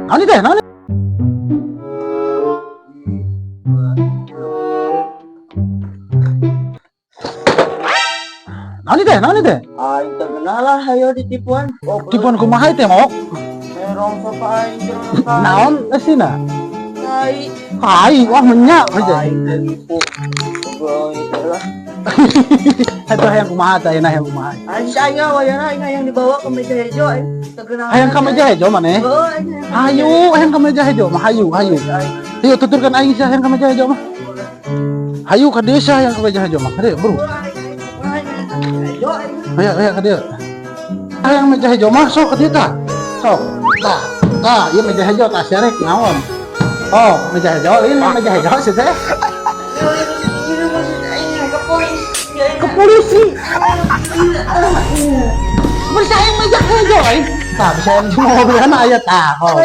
Naon teh? Naon? Naon teh? Naon teh? Aing terkenal lah, hayo ditipuan. Oh, Tipuan kumaha teh, Mok? Merong sopa aing jerong. Naon esina? Tai. Kai, wah menyak aja. Aing ditipu. Goblok itu lah. Atuh hayang kumaha teh, ayeuna hayang kumaha? Aing saya wayana aing hayang dibawa ke meja hejo aing. Terkenal. Hayang ka meja hejo maneh? Oh, aing hayang ka meja Hayu, hayang ka meja hejo mah, hayu, hayu. Aing. Hayu tuturkan aing sia hayang ka meja hejo mah. Hayu ka dieu sia hayang ka meja hejo mah. Ka dieu, buru. Aing hayang ka meja hejo aing. Hayu, hayu ka dieu. Hayang meja hejo mah sok ka dieu tah. Sok. Tah, tah, ieu meja hejo tah sia rek naon? Oh, meja hejo, ini meja hejo sih teh. Ini maksud aing ke polisi. Ke polisi. Bisa hayang meja hejo aing. Tah, bisa hayang mobilna aya tah. Oh.